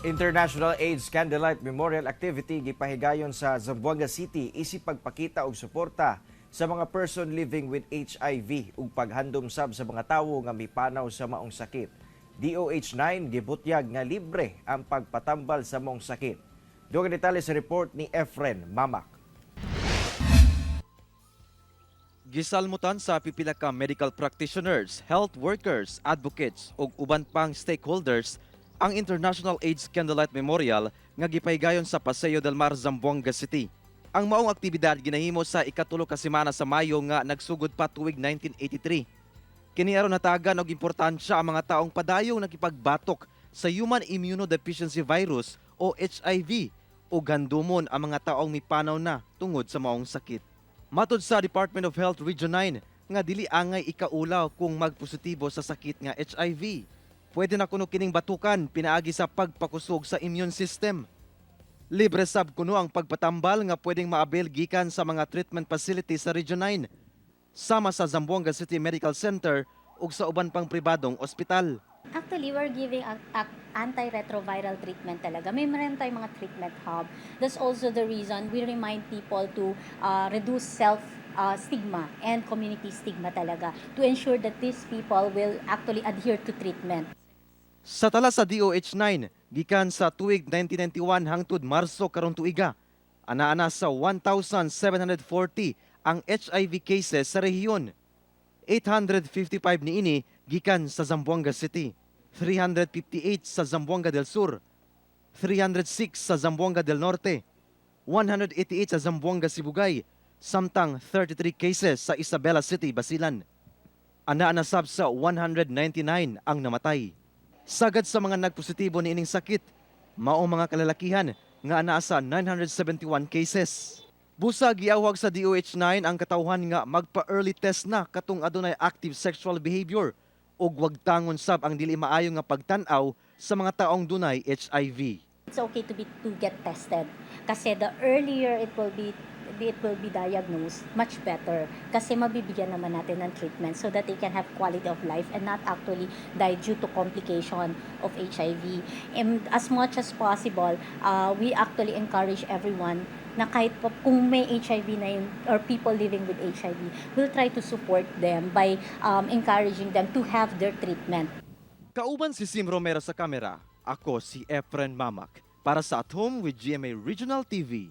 International AIDS Candlelight Memorial Activity gipahigayon sa Zamboanga City isip pagpakita og suporta sa mga person living with HIV ug paghandom sab sa mga tawo nga mipanaw sa maong sakit. DOH 9 gibutyag nga libre ang pagpatambal sa maong sakit. Dugang detalye sa report ni Efren Mamak. Gisalmutan sa pipila ka medical practitioners, health workers, advocates ug uban pang stakeholders ang International AIDS Candlelight Memorial nga gipahigayon sa Paseo del Mar, Zamboanga City. Ang maong aktibidad ginahimo sa 3 ka semana sa Mayo nga nagsugod pa tuig 1983. Kini aron hatagan og importansya ang mga taong padayong nakipagbatok sa Human Immunodeficiency Virus o HIV ug handumon ang mga taong mipanaw na tungod sa maong sakit. Matod sa Department of Health Region 9 nga dili angay ikaulaw kung magpositibo sa sakit nga HIV. Pwede na kuno kining batukan pinaagi sa pagpakusog sa immune system. Libre sab kuno ang pagpatambal nga pwedeng maabil gikan sa mga treatment facility sa Region 9, sama sa Zamboanga City Medical Center ug sa uban pang pribadong ospital. Actually, we're giving a antiretroviral treatment talaga. May meron tayong mga treatment hub. That's also the reason we remind people to reduce self stigma and community stigma talaga to ensure that these people will actually adhere to treatment. Sa tala sa DOH 9, gikan sa tuig 1991 hangtod Marso karong tuiga, ana-ana sa 1,740 ang HIV cases sa rehiyon. 855 niini gikan sa Zamboanga City, 358 sa Zamboanga del Sur, 306 sa Zamboanga del Norte, 188 sa Zamboanga Sibugay, samtang 33 cases sa Isabela City, Basilan. Ana-ana sab sa 199 ang namatay. Sagad sa mga nagpositibo niining sakit, mao mga kalalakihan nga anaa sa 971 cases. Busa giawhag sa DOH 9 ang katawhan nga magpa-early test na katong adunay active sexual behavior ug wag tangon sab ang dili maayo nga pagtan-aw sa mga taong dunay HIV. It's okay to get tested kasi the earlier it will be diagnosed, much better, kasi mabibigyan naman natin ng treatment so that they can have quality of life and not actually die due to complication of HIV. And as much as possible, we actually encourage everyone na kahit po, kung may HIV na yun, or people living with HIV, we'll try to support them by encouraging them to have their treatment. Kauban si Sim Romero sa kamera, ako si Efren Mamak para sa At Home with GMA Regional TV.